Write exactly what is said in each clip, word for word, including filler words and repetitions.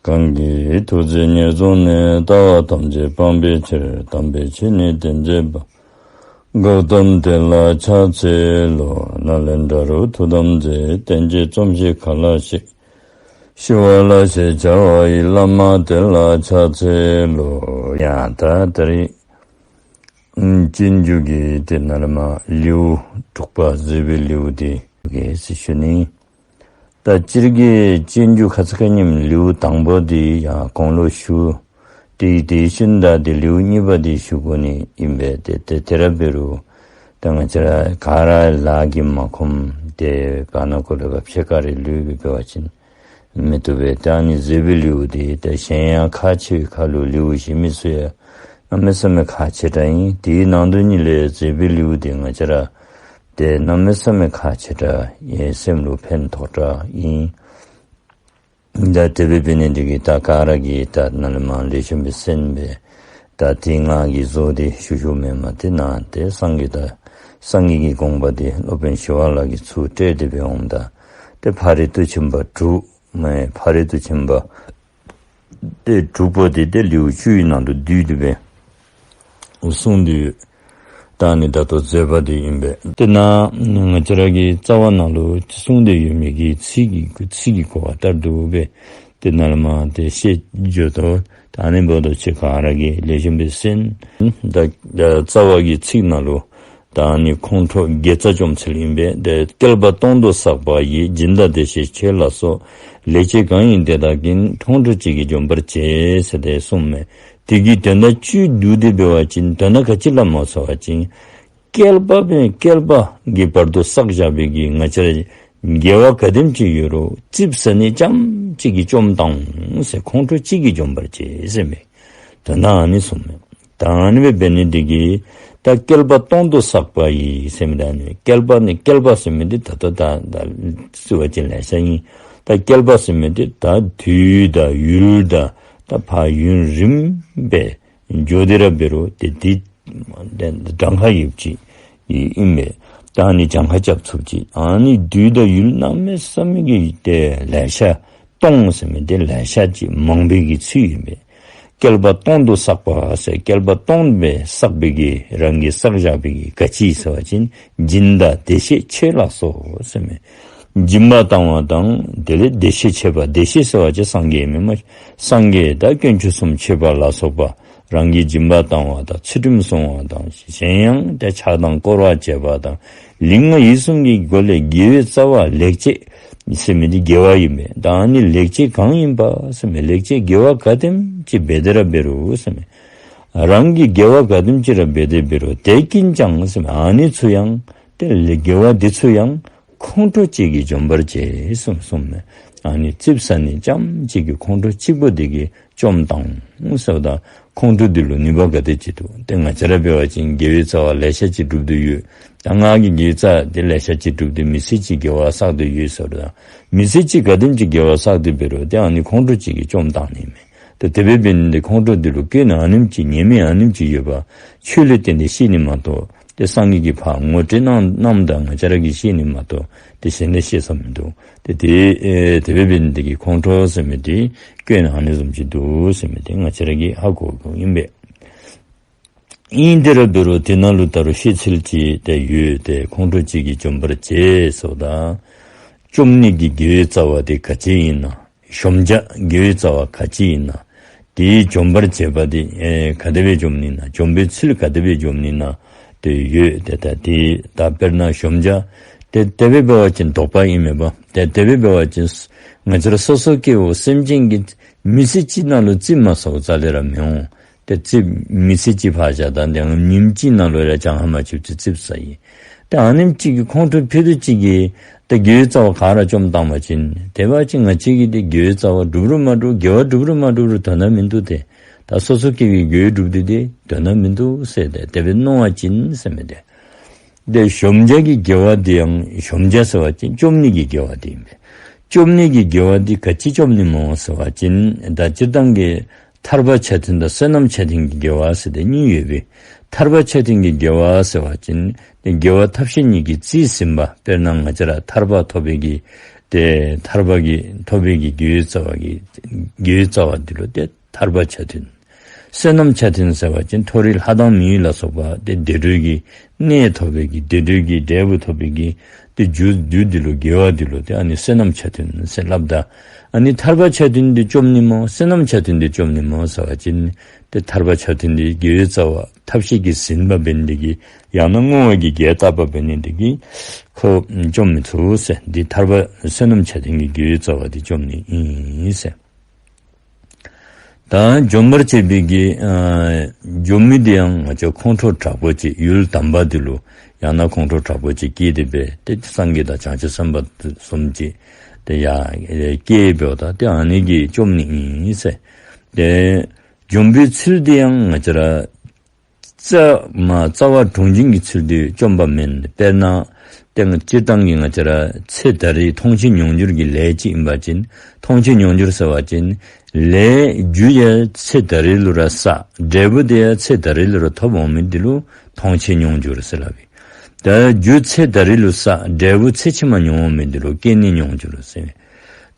གང་གིས་ཐུགས་བརྩེ་ཉེར་བཟུང་ནས། ལྟ་བ་ཐམས་ཅད་སྤང་བའི་ཕྱིར། དམ་པའི་ཆོས་ནི་སྟོན་མཛད་པ། གཽ་ཏམ་དེ་ལ་ཕྱག་འཚལ་ལོ། ནཱ་ལེནྡྲ་རུ་ཐུགས་དམ་མཛད། བསྟན་བཅོས་རྩོམ་ཞིང་ག་ལ་གཤེགས། ཞི་བ་ལྷ་ཞེས་བྱ་བ་ཡི། བླ་མ་དེ་ལ་ཕྱག་འཚལ་ལོ། ཡ་ད་ད་རིས་སྤྱོད་འཇུག་གི་དེ་ནང་ལས་མར་ལེའུ་དྲུག་པ་བཟོད་པའི་ལེའུ་དེ་གི་ཟེར་ཞུ་ནི། ད་སྤྱིར་གྱི་སྤྱོད་འཇུག་ཁ་ཙ་ཁ་ཉིནམ་ལེའུ་དང་པོ་དེ་ཡང་གོང་ལུ་ཞུ། དེ་དེ་ཤུལ་ད་དེ་ལེའུ་གཉིས་པ་དེ་ཞུ་དགོ་ནི་ཨིན་པས། དེ་དེ་དེ་ར་འབད་རུང་ད་ང་བཅས་ར་ག་ར་ལཱ་གིས་མ་ཁོམ་དེ་བར་ན་ཀོ་ལ་བབ་ཤེས་ག་ར་ལུས་པའི་འབད་བ་ཅིན་མི་བཏུབ་པས། ད་ཨ་ནི་བཟོད་པའི་ལེའུ་དེ་ད་གཞན་ཡང་ཁག་ཆེ་བའི་ཁར་ལུ་ལེའུ་གཞན་མི་ཚུ་ཡང་གནམ་མེད་ས་མེད་ཁག་ཆེ་དྲགས་ཨིན། དེའི་ནང་དོན་ཉིད་ལས་བཟོད་པའི་ལེའུ་དེ་ང་བཅས་ར་དེ་གནམ་མེད་ས་མེད་ཁག་ཆེ་དྲགས་ཨིན། སེམས་ལུ་ཕན་ཐོགས་དྲགས་ཨིན། ད་དེ་སྦེ་འབད་ནི་འདི་གིས་ད་ག་ར་གིས་ད་ནཱ་ལས་མར་ལེགས་ཤོམ་སྦེ་གསན་སྦེ་ད་དེ་ང་གིས་བཟོ་སྟེ་ཞུ་ཞུཝ་མེན་མས། དེ་ནང་དེ་སངས་རྒྱས་ད་སངས་རྒྱས་ཀྱི་དགོངས་པ་དེ་སློབ་དཔོན་ཞི་བ་ལྷ་གིས་ཚུར་བཀྲལ་ཏེ་སྦེ་འོངམ་ད་དེ་ཕ་རོལ་ཏུ་ཕྱིན་པ་དྲུག་མས། ཕ་རོལ་ཏུ་ཕྱིན་པ་དེ་དྲུག་པོ་དེ་དེ་ལེའུ་བཅུའི་ནང་དུ་བསྡུས་ཏེ་སྦེ་གསུངས་ཏེ་ཡོད། ད་ནི་ད་ལྟོ་བཟོད་པ་དེ་ཨིན་པས། དེ་ནང་ང་བཅས་ར་གི་རྩ་བ་ནང་ལུ་གསུངས་ཏེ་ཡོད་མི་གི་ཚིག་གི་ཚིག་གི་གོ་བ་ལྟར་དུ་སྦེ་དེ་ནང་ལས་མར་དེ་ཤེས་འགྱོ་དོ། ད་ནི་འབདཝ་ད་ཁྱེད་ག་ར་གིས་ལེགས་ཤོམ་སྦེ་གསན། ད་ད་རྩ་བ་གི་ཚིག་ནང་ལུ་ད་ནི་ཁོང་ཁྲོ་དགེ་རྩ་བཅོམ་ཚུལ་ཨིན་པས། དེ་བསྐལ་པ་སྟོང་དུ་བསགས་པ་ཡི། སྦྱིན་དང་བདེ་གཤེགས་མཆོད་ལ་སོགས། ལེགས་སྤྱད་གང་ཡིན་དེ་དག་ཀུན། ཁོང་ཁྲོ་གཅིག་གིས་འཇོམས་པར་བྱེད། ཟེར་ཏེ་གསུངས་མས། དེ་གི་དོན་དག་བཅུད་བསྡུ་སྟེ་འབད་བ་ཅིན་དོན་དག་ག་ཅི་སླབ་སྨོ་ཟེར་བ་ཅིན་བསྐལ་པ་བའི་བསྐལ་པ་གི་བར་དུ་བསགས་བཞག་པའི་གི་ང་བཅས་ར་དགེ་བ་ག་དེམ་ཅིག་ཡོད་རུང་རྩིགཔ་ཟ་ནི་ཙམ་ཅིག་གིས་བཅོམ་བཏང་འོང་ཟེར། ཁོང་ཁྲོ་གཅིག་གིས་འཇོམས་པར་བྱེད་ཟེར་མས། དོན་དག་ཨ་ནི་གསུངས་མས། ད་ཨ་ནི་སྦེ་འབད་ནི་འདི་གིས་ད་བསྐལ་པ་སྟོང་དུ་བསགས་པ་ཡི་ཟེར་མི་ད་ནི་བསྐལ་པ་ནི་བསྐལ་པ་ཟེར་མི་འདི་ད་ད་ད་ད་ཟེར་བ་ཅིན་ལེ་ཤ་ཨིན། ད་བསྐལ་པ་ཟེར་མི་འདི་ད་དུས་དང་ཡུལ་དང་ད་ཕར་ཡུན་རིངམོ་སྦེ་འགྱོ་སྟེ་ར་འབད་རུང་དེ་འདི་དེ་གྲངས་ཁ་ཡོདཔ་ཅིག་ཨིན་པས། ད་ཨ་ནི་གྲངས་ཁ་རྐྱབ་ཚུགསཔ་ཅིག་ཨ་ནི་དུས་དང་ཡུལ་གནམ་མེད་ས་མེད་ཀྱི་དེ་ལེ་ཤ་སྟོང་ཟེར་མི་དེ་ལེ་ཤ་ཅིག་མང་པོའི་གི་ཚུལ་ཨིན་པས། བསྐལ་པ་སྟོང་དུ་བསགས་པ་ཟེར་བསྐལ་པ་སྟོང་སྦེ་བསགས་པའི་གི་རང་གིས་བསགས་བཞག་པའི་གི་ག་ཅི་ཟེར་བ་ཅིན་སྦྱིན་དང་བདེ་གཤེགས་མཆོད་ལ་སོགས་ཟེར་མས། སྦྱིན་པ་བཏང་བ་དང་དེ་ལས་བདེ་གཤེགས་མཆོད་པ། བདེ་གཤེགས་ཟེར་བ་ཅིན་སངས་རྒྱས་མེན་མས། སངས་རྒྱས་དང་དཀོན་མཆོག་གསུམ་མཆོད་པ་ལ་སོགས་པ་རང་གིས་སྦྱིན་པ་བཏང་བ་དང་ཚུལ་ཁྲིམས་བསྲུང་བ་དང་གཞན་ཡང་དེ་ཕྱག་དང་བསྐོར་བ་བྱེད་པ་དང་ལུས་ངག་ཡིད་གསུམ་གྱི་སྒོ་ལས་དགེ་བའི་རྩ་བ་ལེགས་སྤྱད་ཟེར་མི་འདི་དགེ་བ་ཨིན་པས། ད་ཨ་ནི་ལེགས་སྤྱད་གང་ཡིན་པ་ཟེར་མི་ལེགས་སྤྱད་དགེ་བ་ག་དེམ་ཅིག་འབད་དེ་ར་འབད་རུང་ཟེར་མི་རང་གིས་དགེ་བ་ག་དེམ་ཅིག་ར་འབད་དེ་འབད་རུང་དེ་ཀུན་ཀྱང་ཟེར་མི་ཨ་ནི་ཚུ་ཡང་དེ་ལས་དགེ་བ་འདི་ཚུ་ཡང་ཁོང་ཁྲོ་གཅིག་གིས་འཇོམས་པར་བྱེད་གསུངས་གསུངས་མས། ཨ་ནི་རྩིགཔ་ཟ་ནི་ཙམ་ཅིག་གིས་ཁོང་ཁྲོ་གཅིག་པོ་འདི་གིས་བཅོམ་བཏང་འོང་ཟེརཝ་ད་ཁོང་ཁྲོ་འདི་ལུ་ནུས་པ་ག་དེ་ཅིག་འདུག། དེ་ང་བཅས་ར་འབད་བ་ཅིན་དགེ་བའི་རྩ་བ་ལེ་ཤ་ཅིག་བསྒྲུབས་ཏེ་ཡོད། ད་ང་གིས་དགེ་རྩ་དེ་ལེ་ཤ་ཅིག་བསྒྲུབས་ཏེ་མི་ཚེ་གཅིག་དགེ་བ་བསགས་ཏེ་ཡོད་ཟེརཝ་ད་མི་ཚེ་གཅིག་ག་དེམ་ཅིག་དགེ་བ་བསགས་ཏེ་འབད་རུང་དེ་ཨ་ནི་ཁོང་ཁྲོ་གཅིག་གིས་བཅོམ་བཏང་ནི་མས། ད་དེ་སྦེ་འབད་ནི་འདི་ཁོང་ཁྲོ་འདི་ལུ་སྐྱོན་ཨ་ནེམ་ཅིག་ཉེས་དམིགས་ཨ་ནེམ་ཅིག་ཡོདཔ་ཆོས་ལས་བརྟེན་ཏེ་ཤེས་ནི་མ་གཏོགས་དེ་སངས་རྒྱས་ཀྱིས་ཕར་ངོ་སྤྲོད་གནང་གནངམ་ད་ང་བཅས་ར་གིས་ཤེས་ནི་མ་གཏོགས་དེ་གཞན་ལས་ཤེས་ས་མིན་འདུག། དེ་དེ་ཨེ་དེ་སྦེ་འབད་ནི་འདི་གིས་ཁོང་ཁྲོ་ཟེར་མི་འདི་སྐྱོན་ཨ་ནི་བཟུམ་ཅིག་འདུག་ཟེར་མི་འདི་ང་བཅས་ར་གིས་ཧ་གོ་དགོཔ་ཨིན་པས། ཨིན་དེ་ར་འབད་རུང་དེ་ནང་ལུ་ད་རུང་ཤེས་ཚུལ་ཅིག་དེ་ཡོད་དེ་ཁོང་ཁྲོ་གཅིག་གིས་འཇོམས་པར་བྱེད་ཟེརཝ་ད་བཅོམ་ནི་གི་དགེ་བའི་རྩ་བ་དེ་ག་ཅི་ཨིན་ན། གཞོམ་བྱ་དགེ་བའི་རྩ་བ་ག་ཅི་ཨིན་ན། དེ་འཇོམས་པར་བྱེད་པ་དེ་ཨེ་ག་དེ་སྦེ་འཇོམས་ནི་ན། འཇོམས་པའི་ཚུལ་ག་དེ་སྦེ་འཇོམས་ནི་ན། དེ་ཡོད་དེ་ད་དེ་ད་དཔེར་ན་གཞོམ་བྱ་དེ་དེ་སྦེ་འབད་བ་ཅིན་དོགས་པ་ཨིན་མས་པ། དེ་དེ་སྦེ་འབད་བ་ཅིན་ང་བཅས་ར་སོ་སོ་སྐྱེ་བོ་སེམས་ཅན་གྱི་མི་ཚེ་གཅིག་ནང་ལུ་རྩིགཔ་མ་ཟཝ་རྩ་ལས་ར་མི་འོང་། ཏེ་རྩིགཔ་མི་ཚེ་གཅིག་ཕར་བཞག་ད་དེ་ཉིནམ་གཅིག་ནང་ལུ་ར་གྱངས་ཁ་མ་ཆོདཔ་ཅིག་རྩིགཔ་ཟ་ཡི། ཏེ་ཨ་ནེམ་ཅིག་གིས་ཁོང་ཁྲོ་ཕུད་རྡོག་ཅིག་གིས་ཏེ་དགེ་བའི་རྩ་བ་ག་ར་བཅོམ་བཏང་པ་ཅིན་དེ་འབད་བ་ཅིན་ང་བཅས་ཀྱིས་ཏེ་དགེ་བའི་རྩ་བ་སྒྲུབ་རུང་མ་སྒྲུབ་དགེ་བ་སྒྲུབ་རུང་མ་སྒྲུབ་རུང་དོན་དག་མིན་འདུག་སྟེ། ད་སོ་སོ་སྐྱེ་བོའི་དགེ་བ་སྒྲུབ་སྟེ་ཏེ་དོན་དག་མིན་འདུག་ཟེར་ཏེ་དེ་སྦེ་མནོ་བ་ཅིན་ཟེར་མི་དེ། ཏེ་གཞོམ་བྱ་གི་དགེ་བ་དེ་ཡང་གཞོམ་བྱ་ཟེར་བ་ཅིན་བཅོམ་ནི་གི་དགེ་བ་དེ་ཨིན་པས། བཅོམ་ནི་གི་དགེ་བ་དེ་ག་ཅི་བཅོམ་ནི་སྨོ་ཟེར་བ་ཅིན་ད་སྤྱིར་བཏང་གི་ཐར་པ་ཆ་མཐུན་དང་བསོད་ནམས་ཆ་མཐུན་གྱི་དགེ་བ་ཟེར་ཏེ་གཉིས་ཡོད་པས། ཐར་པ་ཆ་མཐུན་གྱི་དགེ་བ་ཟེར་བ་ཅིན་དེ་དགེ་བ་ཐབས་ཤེས་གཉིས་ཀྱིས་རྩིས་ཟིན་པ། དཔེར་ན་ང་བཅས་ར་ཐར་པ་ཐོབ་པའི་གི་ ཏེ་ཐར་པ་གི་ཐོབ་པའི་གི་དགེ་བའི་རྩ་བ་གི་དགེ་བའི་རྩ་བ་འདི་ལུ་ཏེ་ཐར་པ་ཆ་མཐུན། བསོད་ནམས་ཆ་མཐུན་ཟེར་བ་ཅིན་མཐོ་རིས་ལྷ་དང་མི་ལ་སོགས་པ་ཏེ་བདེ་འགྲོའི་གི་གནས་ཐོབ་པའི་གི་བདེ་འགྲོའི་གི་འབྲས་བུ་ཐོབ་པའི་གི་ཏེ་རྒྱུ་རྒྱུ་འདི་ལུ་དགེ་བ་འདི་ལུ་ཏེ་ཨ་ནི་བསོད་ནམས་ཆ་མཐུན་ཟེར་སླབ་ད། ཨ་ནི་ཐར་པ་ཆ་མཐུན་འདི་བཅོམ་ནི་སྨོ། བསོད་ནམས་ཆ་མཐུན་འདི་བཅོམ་ནི་སྨོ་ཟེར་བ་ཅིན་ཏེ་ཐར་པ་ཆ་མཐུན་འདི་དགེ་བའི་རྩ་བ་ཐབས་ཤེས་ཀྱིས་ཟིན་པ་འབད་ནི་དེ་གིས་ཡང་ན་བསྔོ་བ་གིས་རྒྱས་བཏབ་པ་འབད་ནི་དེ་གིས་ཁོ་བཅོམ་མི་ཚུགས་ཟེར། འདི་ཐར་པ་བསོད་ནམས་ཆ་མཐུན་གྱི་དགེ་བའི་རྩ་བ་འདི་བཅོམ་ནི་ཨིན་ཟེར། ད་འཇོམས་པར་བྱེད་པའི་གི་ཨ་འཇོམས་མི་དེ་ཡང་ང་བཅས་ཁོང་ཁྲོ་དྲག་པོ་ཅིག་ཡུལ་དམ་པ་དེ་ལུ་ཡང་ན་ཁོང་ཁྲོ་དྲག་པོ་ཅིག་སྐྱེས་ཏེ་སྦེ་ཏེ་སངས་རྒྱས་དང་བྱང་ཆུབ་སེམས་དཔའ་བཟུམ་ཅིག་ཏེ་ཡ་སྐྱེས་འབདཝ་ད་ཏེ་ཨ་ནི་གིས་བཅོམ་ནི་ཨིན་ཟེར། ཏེ་འཇོམས་པའི་ཚུལ་དེ་ཡང་ང་བཅས་ར་རྩ་མ་རྩ་བ་དྲུངས་འབྱིན་གྱི་ཚུལ་དེ་བཅོམ་པ་མེན། དཔེར་ན་ཏེ་སྤྱིར་བཏང་གི་ང་བཅས་ར་ཚེ་ད་རེས་མཐོང་ཆོས་མྱོང་འགྱུར་གྱི་ལས་ཅིག་ཨིན་པ་ཅིན་མཐོང་ཆོས་མྱོང་འགྱུར་ཟེར་བ་ཅིན་ལས་རྒྱུ་ཡང་ཚེ་ད་རེས་ལུ་ར་བསགས་འབྲས་བུ་དེ་ཡང་ཚེ་ད་རེས་ལུ་ར་ཐོབ་འོང་མི་དེ་ལུ་མཐོང་ཆོས་མྱོང་འགྱུར་ཟེར་སླབ་ཨིན། ད་རྒྱུ་ཚེ་ད་རེས་ལུ་བསགས་འབྲས་བུ་ཚེ་ཕྱི་མ་མྱོང་འོང་མི་དེ་ལུ་སྐྱེས་ནས་མྱོང་འགྱུར་ཟེར།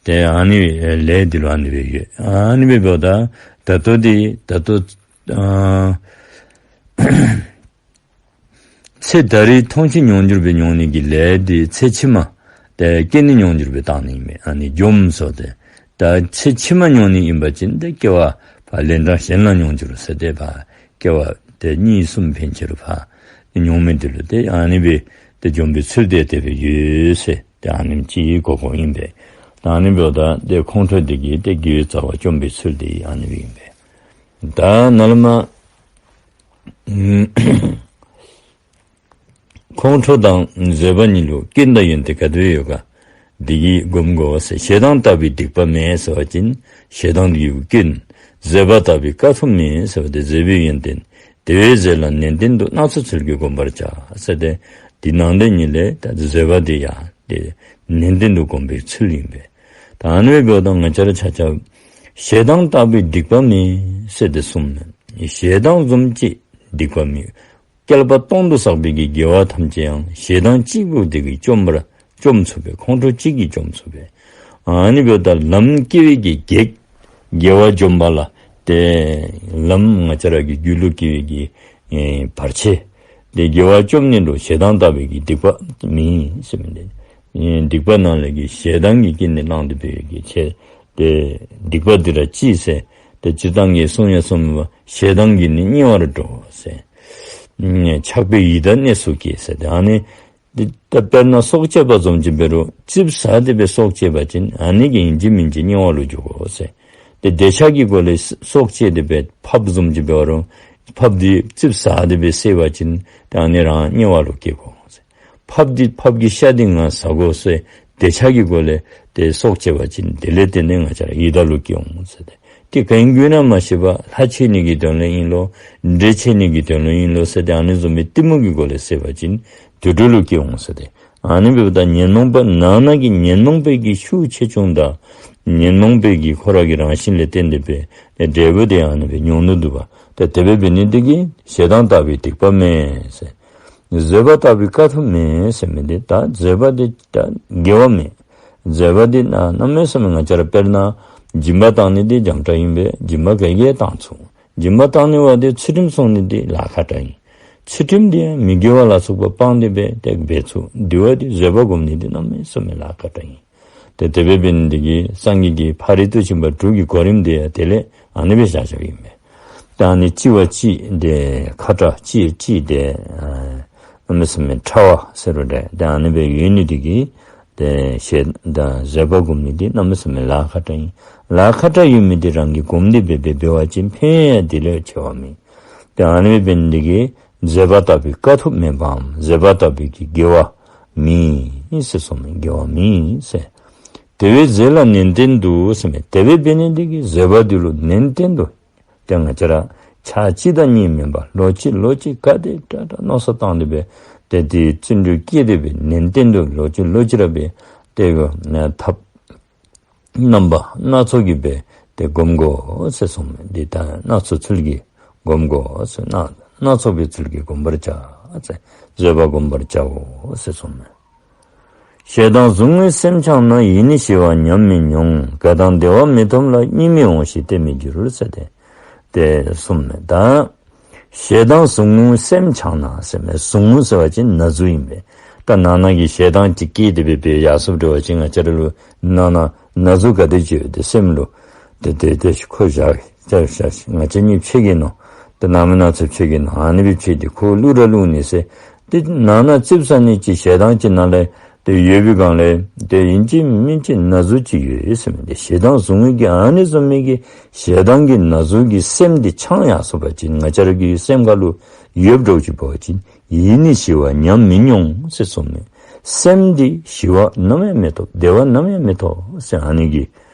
ཏེ་ཨ་ནི་ལས་དེ་ལུ་ཨ་ནི་སྦེ་ཡོད། ཨ་ནི་སྦེ་འབདཝ་ད་ད་ལྟོ་དེ་ད་ལྟོ་ཨ་ཚེ་ད་རེས་མཐོང་ཆོས་མྱོང་འགྱུར་སྦེ་མྱོང་ནི་གི་ལས་དེ་ཚེ་ཕྱི་མ་ཏེ་སྐྱེས་ནས་མྱོང་འགྱུར་སྦེ་བཏང་ནི་ཨིན་མས། ཨ་ནི་འཇོམས་སོ་ཏེ། ད་ཚེ་ཕྱི་མ་མྱོང་ནི་ཨིན་པ་ཅིན་ཏེ་སྐྱེ་བ་ཕར་ལན་གྲངས་གཞན་ལ་མྱོང་འགྱུར་ཟེར་ཏེ་ཕར་སྐྱེ་བ་ཏེ་གཉིས་གསུམ་ཕན་ཆད་རུང་ཕར་མྱོང་མི་དེ་ལུ་ཏེ་ཨ་ནི་སྦེ་ཏེ་འཇོམས་པའི་ཚུལ་དེ་དེ་སྦེ་ཡོད་ཟེར། ཏེ་ཨ་ནེམ་ཅིག་གོ་དགོཔ་ཨིན་པས། ད་ཨ་ནི་འབདཝ་ད་ཏེ་ཁོང་ཁྲོ་དེ་གིས་ཏེ་དགེ་བའི་རྩ་བ་བཅོམ་པའི་ཚུལ་དེ་ཨ་ནི་སྦེ་ཨིན་པས། ད་ནཱ་ལས་མར་ཁོང་ཁྲོ་དང་བཟོད་པ་གཉིས་ལུ་སྐྱོན་དང་ཡོན་ཏན་ག་དེ་སྦེ་ཡོད་ག། འདི་གིས་སྒོམ་དགོ་ཟེར། ཞེ་སྡང་ལྟ་བུའི་སྡིག་པ་མེད་ཟེར་བ་ཅིན་ཞེ་སྡང་གི་སྐྱོན། བཟོད་པ་ལྟ་བུའི་དཀའ་ཐུབ་མེད་ཟེར་བ་དེ་བཟོད་པའི་ཡོན་ཏན། དེ་བས་བཟོད་ལ་ནན་ཏན་དུ། སྣ་ཚོགས་ཚུལ་གྱིས་བསྒོམ་པར་བྱ་ཟེར་ཏེ་འདི་ནང་དོན་གཉིས་ལས་ད་བཟོད་པ་དེ་ཡང་ཏེ་ནན་ཏན་དུ་བསྒོམ་པའི་ཚུལ་ཨིན་པས། ད་ཨ་ནི་སྦེ་འབདཝ་ད་ང་བཅས་ར་ཆ་ཁྱབ་ཞེ་སྡང་ལྟ་བུའི་སྡིག་པ་མེད་ཟེར་ཏེ་གསུངསམ་མས། ཞེ་སྡང་བཟུམ་ཅིག་སྡིག་པ་མེད། བསྐལ་པ་སྟོང་དུ་བསགས་པའི་གི་དགེ་བ་ཐམས་ཅད་ཡང་ཞེ་སྡང་གཅིག་པུ་དེ་གིས་བཅོམ་པར་བཅོམ་ཚུགས་པས། ཁོང་ཁྲོ་གཅིག་གིས་བཅོམ་ཚུགས་པས། ཨ་ནི་འབདཝ་ད་ལམ་སྐྱེ་བའི་གི་གེགས་དགེ་བ་འཇོམས་པ་ལ་ཏེ་ལམ་ང་བཅས་ར་གི་རྒྱུད་ལུ་སྐྱེ་བའི་གི་ཨེ་བར་ཆད་དེ་དགེ་བ་བཅོམ་ནི་ལུ་ཞེ་སྡང་ལྟ་བུའི་གི་སྡིག་པ་མེད་ཟེར་མི་འདི་ཨེ་སྡིག་པ་ནང་ལས་ཀྱི་ཞེ་སྡང་གི་རྐྱེན་ནི་བསླངས་ཏེ་འབད་བའི་གི་ཆེད་དེ་སྡིག་པ་འདི་ར་ཅིག་ཟེར་ཏེ་སྤྱིར་བཏང་གི་གསུང་ཡང་གསུངསམ་མས། ཞེ་སྡང་གིས་ནི་དམྱལ་བར་འགྲོ་ཟེར། ཆགས་པས་ཡི་དྭགས་གནས་སུ་སྐྱེ་ཟེར་ཏེ་ཨ་ནི་འདི་ད་དཔེར་ན་སྲོག་གཅོད་པ་བཟུམ་ཅིག་འབད་རུང་ཙིགཔ་ཟ་སྟེ་སྦེ་སྲོག་གཅོད་པ་ཅིན་ཨ་ནི་གིས་ཨིན་ཅི་མིན་ཅི་དམྱལ་བ་ལུ་འགྱོ་དགོ་ཟེར། ཏེ་འདོད་ཆགས་ཀྱི་སྒོ་ལས་སྲོག་གཅོད་དེ་སྦེ་ཕགཔ་བཟུམ་ཅིག་འབད་རུང་ཕགཔ་འདི་ཙིགཔ་ཟ་སྟེ་སྦེ་བསད་པ་ཅིན་ཏེ་ཨ་ནི་རང་དམྱལ་བ་ལུ་སྐྱེ་དགོ་ཟེར། ཕགཔ་འདི་ཕགཔ་གི་ཤ་འདི་ང་ཟ་དགོ་ཟེར་འདོད་ཆགས་ཀྱི་སྒོ་ལས་ཏེ་སྲོག་གཅོད་པ་ཅིན་དེ་ལས་བརྟེན་ཏེ་ང་བཅས་ར་ཡི་དྭགས་ལུ་སྐྱེ་འོང་ཟེར་ཏེ། ཏེ་གང་གིས་ན་མ་ཤེས་པ་ལྷ་བྱེད་ནི་གི་དོན་ལུ་ཨིན་ལོ། འདྲེ་བྱེད་ནི་གི་དོན་ལུ་ཨིན་ལོ་ཟེར་ཏེ་ཨ་ནི་བཟུམ་མའི་གཏི་མུག་གི་སྒོ་ལས་བསད་པ་ཅིན་དུད་འགྲོ་ལུ་སྐྱེ་འོང་ཟེར་ཏེ། ཨ་ནི་འབདཝ་ད་ཉོན་མོངས་པ་ནང་ན་གི་ཉོན་མོངས་པའི་གི་ཤུགས་ཆེ་ཆུང་དང་ཉོན་མོངས་པའི་གི་ཁོ་ར་གི་རང་བཞིན་ལས་བརྟེན་ཏེ་སྦེ་འབྲས་བུ་དེ་ཨ་ནི་སྦེ་མྱོང་དོ་འདུག་པ། ཏེ་དེ་སྦེ་འབད་ནི་དེ་གིས་ཞེ་སྡང་ལྟ་བུའི་སྡིག་པ་མེད་ཟེར། བཟོད་པ་ལྟ་བུའི་དཀའ་ཐུབ་མེད་ཟེར་མི་འདི་ད་བཟོད་པ་འདི་ད་དགེ་བ་མེད། བཟོད་པ་འདི་ན་གནམ་མེད་ས་མེད་ང་བཅས་ར་དཔེར་ན་སྦྱིན་པ་བཏང་ནི་འདི་འཇམ་དྲགས་ཨིན་པས། སྦྱིན་པ་ག་གིས་བཏང་ཚུགས། སྦྱིན་པ་བཏང་ནི་བ་འདི་ཚུལ་ཁྲིམས་སྲུང་ནི་འདི་ལཱ་ཁག་དྲགས་ཨིན། ཚུལ་ཁྲིམས་འདི་ཡང་མི་དགེ་བ་ལ་སོགས་པ་སྤངས་ཏེ་སྦེ་ཏེ་འབད་ཚུགས། དེ་བ་འདི་བཟོད་པ་སྒོམ་ནི་འདི་གནམ་མེད་ས་མེད་ལཱ་ཁག་དྲགས་ཨིན། ཏེ་དེ་སྦེ་འབད་ནི་འདི་གིས་སངས་རྒྱས་ཀྱི་ཕ་རོལ་ཏུ་ཕྱིན་པ་དྲུག་གི་གོ་རིམ་འདི་ཡང་དེ་ལས་ཨ་ནི་སྦེ་བཞག་བཞགཔ་ཨིན་པས། ད་ཨ་ནི་ལྕི་བ་ལྕི་སྟེ་ཁག་དྲགས་ལྕི་ལྕི་སྟེ་ཨ་གནམ་མེད་ས་མེད་ཕྲ་བ་ཟེར་རུང་འདྲ། ད་ཨ་ནི་སྦེ་ཡོད་ནི་འདི་གིས་ཏེ་ཞེ་སྡང་བཟོད་པ་སྒོམ་ནི་འདི་གནམ་མེད་ས་མེད་ལཱ་ཁག་དྲགས་ཨིན། ལཱ་ཁག་དྲགས་ཡོད་མི་འདི་རང་གིས་སྒོམ་སྟེ་འབད་འབད་འབད་བ་ཅིན་ཕན་ཡང་དེ་ལས་ཆེ་བ་མེད། ཏེ་ཨ་ནི་སྦེ་འབད་ནི་འདི་གིས་བཟོད་པ་ལྟ་བུའི་དཀའ་ཐུབ་མེད་པའམ་བཟོད་པ་ལྟ་བུའི་གི་དགེ་བ་མེད་ཟེར་གསུངས་མས། དགེ་བ་མེད་ཟེར། དེ་བས་བཟོད་ལ་ནན་ཏན་དུ་ཟེར་མས། དེ་སྦེ་འབད་ནི་འདི་གིས་བཟོད་པ་འདི་ལུ་ནན་ཏན་དུ་ཏེ་ང་བཅས་ར་ཆ་གཅིག་དང་གཉིས་མེན་པར་ལོག་ཅི་ལོག་ཅི་ག་དེ་དྲག་དྲག་མནོ་བསམ་བཏང་སྟེ་སྦེ་ཏེ་དེ་བརྩོན་འགྲུས་བསྐྱེད་དེ་སྦེ་ནན་ཏན་དུ་ལོག་ཅི་ལོག་ཅི་ར་སྦེ་ཏེ་ཐབས་རྣམ་པ་སྣ་ཚོགས་ཀྱིས་སྦེ་ཏེ་སྒོམ་དགོ་ཟེར་གསུངས་མས། འདི་ད་སྣ་ཚོགས་ཚུལ་གྱིས་སྒོམ་དགོ་ཟེར། སྣ་སྣ་ཚོགས་པའི་ཚུལ་གྱིས་སྒོམ་པར་བྱ་ཟེར། བཟོད་པ་སྒོམ་པར་བྱའོ་ཟེར་གསུངས་མས། ཞེ་སྡང་ཟུག་རྔུའི་སེམས་འཆང་ན། ཡིད་ནི་ཞི་བ་ཉམས་མི་མྱོང་། དགའ་དང་བདེ་བ་མི་ཐོབ་ལ། གཉིད་མི་འོང་ཞིང་བརྟན་མི་འགྱུར་ཟེར་ཏེ་དེ་གསུངསམ་མས། ད་ཞེ་སྡང་ཟུག་རྔུའི་སེམས་འཆང་ན་ཟེར་མས། ཟུག་རྔུ་ཟེར་བ་ཅིན་ན་ཟུག་ཨིན་པས། ད་ནང་ན་གི་ཞེ་སྡང་ཅིག་སྐྱེས་ཏེ་སྦེ་སྦེ་ཡར་སོངམ་འདྲ་བ་ཅིན་ང་བཅས་ར་ལུ་ནང་ན་ན་ཟུག་ག་དེ་ཅིག་ཡོད་དེ་སེམས་ལུ། དེ་དེ་དེ་ཁོ་བཞག་བཞག་བཞག་ང་བཅས་གཉིས་ཕྱད་གེ་མནོ། དེ་ནང་མི་ནང་ཚུ་ཕྱད་གེ་མནོ། ཨ་ནི་སྦེ་ཕྱད་དེ་ཁོ་བླུག་ར་བླུག་ནི་ཟེར། དེ་ནང་ན་ཙིགཔ་ཟ་ནི་ཅིག་ཞེ་སྡང་ཅིག་ནང་ལས་དེ་ཡོད་པའི་སྒང་ལས་དེ་ཨིན་ཅི་མིན་ཅི་ན་ཟུག་ཅིག་ཡོད་ཟེར་མི་དེ་ཞེ་སྡང་ཟུག་རྔུ་གི་ཨ་ནི་བཟུམ་མའི་གི་ཞེ་སྡང་གི་ན་ཟུག་གི་སེམས་དེ་འཆང་ཡར་སོང་པ་ཅིན་ང་བཅས་ར་གི་སེམས་ཁ་ལུ་ཡོདཔ་འདྲཝ་ཅིག་འབད་བ་ཅིན་ཡིད་ནི་ཞི་བ་ཉམས་མི་མྱོང་ཟེར་གསུངསམ་མས། སེམས་འདི་ཞི་བ་ནམ་ཡང་མི་ཐོབ། བདེ་བ་ནམ་ཡང་མི་ཐོབ་ཟེར། ཨ་ནི་གི་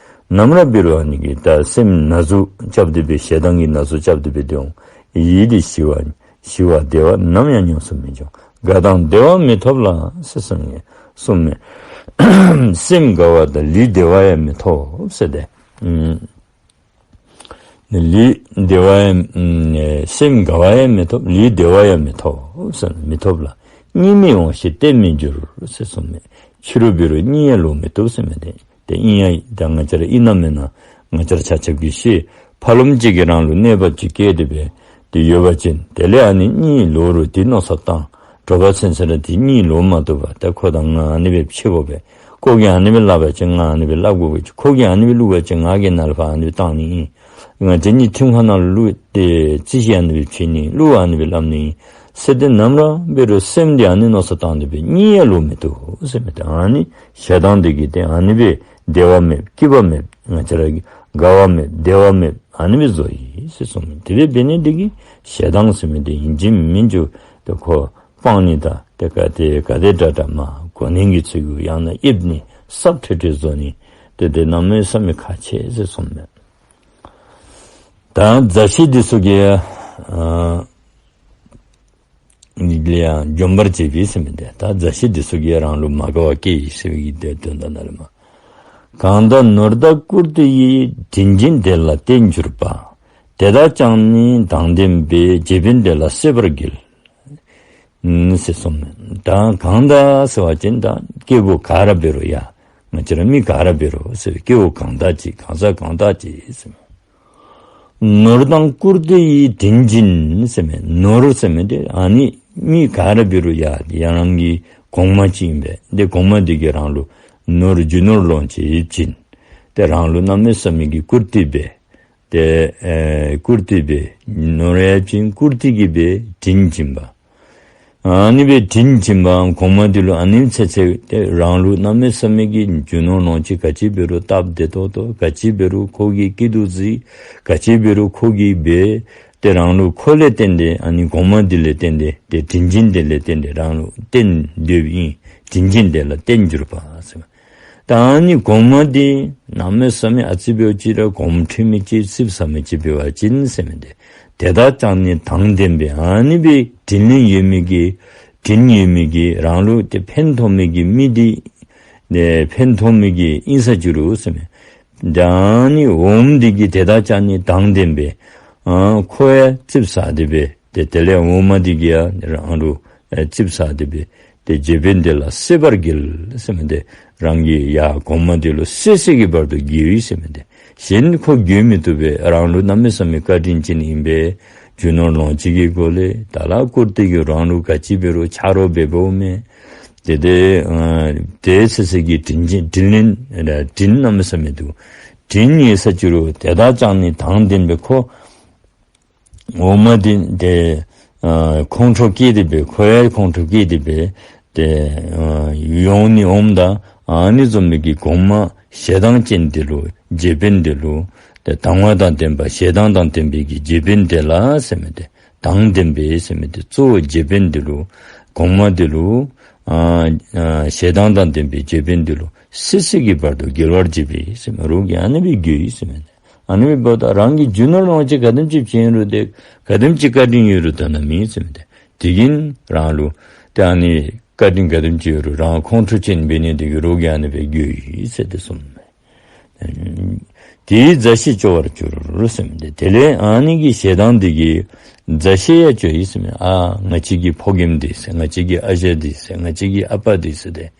ནམ་ར་འབད་རུང་ཨ་ནི་གི་ད་སེམས་ན་ཟུག་རྐྱབ་སྟེ་སྦེ་ཞེ་སྡང་གི་ན་ཟུག་རྐྱབ་སྟེ་སྦེ་སྡོད་འོང་། ཡིད་འདི་ཞི་བ་ཞི་བ་བདེ་བ་ནམ་ཡང་ཉམས་སུ་མི་འགྱུར། དགའ་དང་བདེ་བ་མི་ཐོབ་ལ་ཟེར་གསུངསམ་མས། གསུངསམ་མས། སེམས་དགའ་བ་དང་ལུས་བདེ་བ་ཡང་མི་ཐོབ་ཟེར་ཏེ། ཨུམ། ལུས་བདེ་བ་ཡང་ཨུམ་སེམས་དགའ་བ་ཡང་མི་ཐོབ། ལུས་བདེ་བ་ཡང་མི་ཐོབ་ཟེར་མི་ཐོབ་ལ། གཉིད་མི་འོང་ཞིང་བརྟན་མི་འགྱུར་ཟེར་གསུངསམ་མས། ཕྱི་རུ་འབད་རུང་གཉིད་ཡང་ལོག་མི་བཏུབ་ཟེར་མི་དེ། དེ་ཨིན་ཡང་ད་ང་བཅས་ར་ཨིན་ན་མེན་ན་ང་བཅས་ར་ཆ་ཁྱབ་ཀྱིས་ཤེས། ཕ་ལོགམ་ཅིག་གིས་རང་ལུ་གནོདཔ་ཅིག་བཀལ་ཏེ་སྦེ་དེ་ཡོད་པ་ཅིན་དེ་ལས་ཨ་ནི་གཉིད་ལོག་རུང་དེ་མནོ་བསམ་བཏང་། དྲོ་པ་ཚུན་ཚོད་ར་དེ་གཉིད་ལོག་མ་བཏུབ་པར་ད་ཁོ་དང་ང་ཨ་ནི་སྦེ་ཕྱད་དགོ་པས། ཁོ་གིས་ཨ་ནི་སྦེ་སླབ་པ་ཅིན་ང་ཨ་ནི་སྦེ་སླབ་དགོ་པས། ཁོ་གིས་ཨ་ནི་སྦེ་བླུག་པ་ཅིན་ང་གིས་ནཱ་ལས་ཕར་ཨ་ནི་སྦེ་བཏང་ནི་ཨིན། ང་བཅས་གཉིས་ཁྲིམས་ཁང་ནང་ལུ་བླུག་སྟེ་རྩིས་ཞིབ་ཨ་ནི་སྦེ་བྱིན་ནི་བླུག་ཨ་ནི་སྦེ་སླབ་ནི་ཨིན་ཟེར་ཏེ་ནམ་ར་འབད་རུང་སེམས་འདི་ཨ་ནི་མནོ་བསམ་བཏང་སྟེ་སྦེ་གཉིད་ཡང་ལོག་མི་བཏུབ་ཟེར་མི་དེ། ཨ་ནི་ཞེ་སྡང་འདི་གིས་ཏེ་ཨ་ནི་སྦེ་བདེ་བ་མེད་སྐྱིད་པ་མེད་ང་བཅས་ར་གི་དགའ་བ་མེད་བདེ་བ་མེད་ཨ་ནི་སྦེ་བཟོ་ཡི་ཟེར་གསུངས་མི་དེ་སྦེ་འབད་ནི་འདི་གིས་ཞེ་སྡང་ཟེར་མི་འདི་ཨིན་ཅི་མིན་ཅི་ཏེ་ཁོ་སྤང་ནི་དང་ཏེ་ག་ཏེ་ག་དེ་དྲག་དྲག་མ་གོ་ནི་གི་ཚུལ་གྱིས་ཡང་ན་ཨེབ་ནི་སྲབ་ཁྲོལ་ཁྲོལ་བཟོ་ནི་ཏེ་དེ་གནམ་མེད་ས་མེད་ཁག་ཆེ་ཟེར་གསུངས་མས། ད་མཛའ་བཤེས་འདི་ཚུ་གིས་ཨ་ནི་ལས་ཡང་འཇོམས་པར་བྱེད་པའི་ཟེར་མི་དེ། ད་མཛའ་བཤེས་འདི་ཚུ་གིས་རང་ལུ་མ་དགའ་བ་བསྐྱེད་ཡི་ཟེར་བའི་གི་དོན་དག་ནང་ལས་མ། གང་དག་ནོར་དང་བཀུར་སྟི་ཡིས། དྲིན་ཅན་དེ་ལ་བརྟེན་གྱུར་པ། དེ་དག་ཀྱང་ནི་དང་ལྡན་པས། རྗེ་དཔོན་དེ་ལ་གསོད་པར་གྱིས། ཨུམ་ཟེར་གསུངས་མས། ད་གང་དག་ཟེར་བ་ཅིན་ད་སྐྱེ་བོ་ག་ར་འབད་རུང་ཡ། ང་བཅས་ར་མི་ག་ར་འབད་རུང་ཟེར་སྐྱེ་བོ་གང་དག་ཅིག་གང་ཟག་གང་དག་ཅིག་ཟེར་མས། ནོར་དང་བཀུར་སྟི་ཡིས་དྲིན་ཅན་ཟེར་མས། ནོར་ཟེར་མི་དེ་ཨ་ནི་མི་ག་ར་འབད་རུང་ཡ་དེ་ཡང་རང་གི་གོང་མ་ཅིག་ཨིན་པས། དེ་གོང་མ་དེ་གིས་རང་ལུ་ནོར་རྒྱུ་ནོར་ལོངས་སྤྱོད་བྱིན། ཏེ་རང་ལུ་གནམ་མེད་ས་མེད་ཀྱི་བཀུར་སྟི་འབད། ཏེ་ཨེ་བཀུར་སྟི་འབད། ནོར་ཡང་བྱིན་བཀུར་སྟི་གིས་འབད་དྲིན་བྱིན་པ། ཨ་ནི་སྦེ་དྲིན་བྱིན་པའང་གོང་མ་དེ་ལུ་ཨ་ནི་ཚེ་ཚེ་ཏེ་རང་ལུ་གནམ་མེད་ས་མེད་ཀྱི་རྒྱུ་ནོར་ལོངས་སྤྱོད་ག་ཅི་འབད་རུང་སྟབས་བདེ་ཏོག་ཏོ་ག་ཅི་འབད་རུང་ཁོ་གིས་སྐྱིད་སྡུག་གཟིགས་ག་ཅི་འབད་རུང་ཁོ་གིས་འབད། ཏེ་རང་ལུ་ཁོ་ལས་བརྟེན་ཏེ་ཨ་ནི་གོང་མ་དེ་ལས་བརྟེན་ཏེ་ཏེ་དྲིན་ཅན་དེ་ལས་བརྟེན་ཏེ་རང་ལུ་བརྟེན་སྡོདཔ་ཨིན། དྲིན་ཅན་དེ་ལ་བརྟེན་གྱུར་པ་ཟེར། ད་ཨ་ནི་གོང་མ་དེ་གནམ་མེད་ས་མེད་ཨ་ཙི་འབདཝ་ཅིག་ར་གོམས་འདྲིས་མི་ཅིག་རྩིགཔ་ཟ་མི་ཅིག་འབད་བ་ཅིན་ཟེར་མི་དེ། དེ་དག་ཀྱང་ནི་དང་ལྡན་པས། ཨ་ནི་སྦེ་དྲིན་ལན་ཡོད་མི་གི་དྲིན་ཡོད་མི་གི་རང་ལུ་ཏེ་ཕན་ཐོགས་མི་གི་མི་དེ་ནི་ཕན་ཐོགས་མི་གི་ཨིན་ས་ཅི་རུང་ཟེར་མས། ད་ཨ་ནི་འོགམ་དེ་གིས་དེ་དག་ཀྱང་ནི་དང་ལྡན་པས། ཨ་ཁོ་ཡང་རྩིགཔ་ཟ་སྟེ་སྦེ་ཏེ་དེ་ལས་འོག་མ་དེ་གིས་ཡང་རང་ལུ་ཨེ་རྩིགཔ་ཟ་སྟེ་སྦེ་ཏེ་རྗེ་དཔོན་དེ་ལ་གསོད་པར་གྱིས་ཟེར་མི་དེ། རང་གིས་ཡ་གོང་མ་དེ་ལུ་གསོད་གསོད་ཀྱི་བར་དུ་འགྱོད་ཡི་ཟེར་མི་དེ། གཞན་ཁོ་འགྱོད་མི་བཏུབ་པས། རང་ལུ་གནམ་མེད་ས་མེད་བཀའ་དྲིན་ཅན་ཨིན་པས། རྒྱུ་ནོར་ལོངས་སྤྱོད་ཀྱི་སྒོ་ལས་ད་ལ་བཀུར་སྟི་གིས་རང་ལུ་ག་ཅི་འབད་རུང་ཆ་རོགས་འབདཝ་མས། ཏེ་དེ་ཨ་དེ་ཚེ་ཚེ་གི་དྲིན་ཅན་དྲིན་ལན་དྲིན་གནམ་མེད་ས་མེད་འདུག། དྲིན་ཡོད་ས་ཅི་རུང་དེ་དག་ཀྱང་ནི་དང་ལྡན་པས། ཁོ་འོག་མ་དེ་དེ་ཨ་ཁོང་ཁྲོ་སྐྱེས་ཏེ་སྦེ་ཁོ་ཡང་ཁོང་ཁྲོ་སྐྱེས་ཏེ་སྦེ་ཏེ་ཨ་ཡོང་ནི་འོངམ་ད་ཨ་ནི་བཟུམ་མའི་གི་གོང་མ་ཞེ་སྡང་ཅན་དེ་ལུ་རྗེ་དཔོན་དེ་ལུ་ཏེ་དང་བ་དང་ལྡན་པ་ཞེ་སྡང་དང་ལྡན་པའི་གི་རྗེ་དཔོན་དེ་ལ་ཟེར་མི་དེ་དང་ལྡན་པས་ཟེར་མི་དེ་གཙོ་བོ་རྗེ་དཔོན་དེ་ལུ་གོང་མ་དེ་ལུ་ཨ་ཨ་ཞེ་སྡང་དང་ལྡན་པའི་རྗེ་དཔོན་དེ་ལུ་གསོད་གསོད་ཀྱི་བར་དུ་འགྱོད་པར་བྱེད་པས་ཟེར་མི་རོགས་ཀྱིས་ཨ་ནི་སྦེ་འགྱོད་ཡི་ཟེར་མི་དེ། ཨ་ནི་འབདཝ་ད་རང་གི་རྒྱུ་ནོར་ལོངས་སྤྱོད་ག་དེམ་ཅིག་བྱིན་རུང་ཏེ་ག་དེམ་ཅིག་བཀའ་དྲིན་ཡོད་རུང་དོན་དག་མེད་ཟེར་མི་དེ། དེ་གིས་རང་ལུ་ཏེ་ཨ་ནི་བཀའ་དྲིན་ག་དེམ་ཅིག་ཡོད་རུང་རང་ཁོང་ཁྲོ་ཅན་འབད་ནི་དེ་གིས་རོགས་ཀྱིས་ཨ་ནི་སྦེ་འགྱོད་ཡི་ཟེར་ཏེ་གསུངས་མས། དེའི་མཛའ་བཤེས་སྐྱོ་བར་གྱུར་ཟེར་མི་དེ། དེ་ལས་ཨ་ནི་གི་ཞེ་སྡང་དེ་གིས་མཛའ་བཤེས་ཡང་སྐྱོ་ཡི་ཟེར་མས། ཨ་ང་བཅས་ཀྱི་ཕོ་རྒནམ་འདི་ཟེར་ང་བཅས་ཀྱི་ཨ་ཞང་འདི་ཟེར་ང་བཅས་ཀྱི་ཨ་པ་འདི་ཟེར་ཏེ།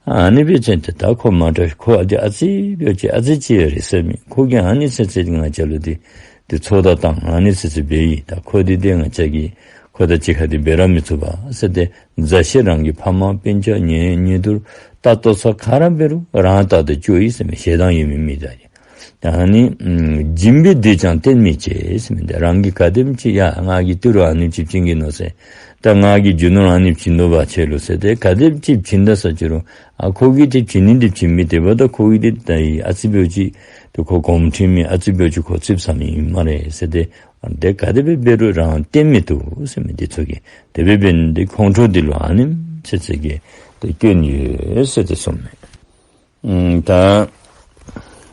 ཨ་ནི་འབད་བ་ཅིན་ཏེ་ད་ཁོ་མ་དྲག་ཁོ་ཨ་ཙི་ཨ་ཙི་འབད་བ་ཅིན་ཨ་ཙི་ཅིག་རེ་ཟེར་མི་ཁོ་གིས་ཨ་ནི་ཚུ་ཚུ་ང་བཅས་ལུ་འདི་འདི་ཚོགས་བརྡ་བཏང་ཨ་ནི་ཚུ་ཚུ་འབད་ཡི། ད་ཁོ་འདི་ཏེ་ང་བཅས་ཀྱིས་ཁོ་དང་གཅིག་ཁར་འདི་འབད་ར་མི་ཚུགས་པས་ཟེར་ཏེ་མཛའ་བཤེས་རང་གི་ཕམ་སྤུན་ཆ་ཉེ་ཉེ་དུ་ད་ལྟོ་ཚུ་ག་ར་འབད་རུང་རང་ལྟ་སྟེ་སྐྱོ་ཡི་ཟེར་མི་ཞེ་སྡང་ཡོད་མི་མི་དང་ཨ་ནི་སྦྱིན་པའི་བདེ་ཀྱང་བསྟེན་མི་བྱེད་ཟེར་མི་འདི་རང་གིས་ག་དེམ་ཅིག་ཡ་ང་གིས་ཏི་རུ་ཨ་ནི་ཅིག་བྱིན་གེ་མནོ་ཟེར་ད་ང་གིས་རྒྱུ་ནོར་ཨ་ནི་བྱིན་དོ་བ་ཆེ་ལོ་ཟེར་ཏེ་ག་དེམ་ཅིག་བྱིན་ད་ས་ཅི་རུང་ཨ་ཁོ་གིས་ཏེ་བྱིན་ནི་འདི་བྱིན་མི་དེ་འབདཝ་ད་ཁོ་གིས་ཏེ་ད་ཨ་ཙི་འབད་བ་ཅིན་ཏེ་ཁོ་གོམས་འདྲིས་མེད་ཨ་ཙི་འབད་བ་ཅིན་ཁོ་རྩིགཔ་ཟ་མི་ཨིན་སྨ་རེ་ཟེར་ཏེ་ཏེ་ག་དེ་སྦེ་འབད་རུང་རང་བསྟེན་མི་བཏུབ་ཟེར་མི་འདི་ཚུ་གིས་དེ་སྦེ་འབད་ནི་འདི་ཁོང་ཁྲོ་འདི་ལུ་ཨ་ནེམ་ཅིག་ཅིག་གི་ཏེ་སྐྱོན་ཡོད་ཟེར་ཏེ་གསུངས་མས། ཨུམ་ད་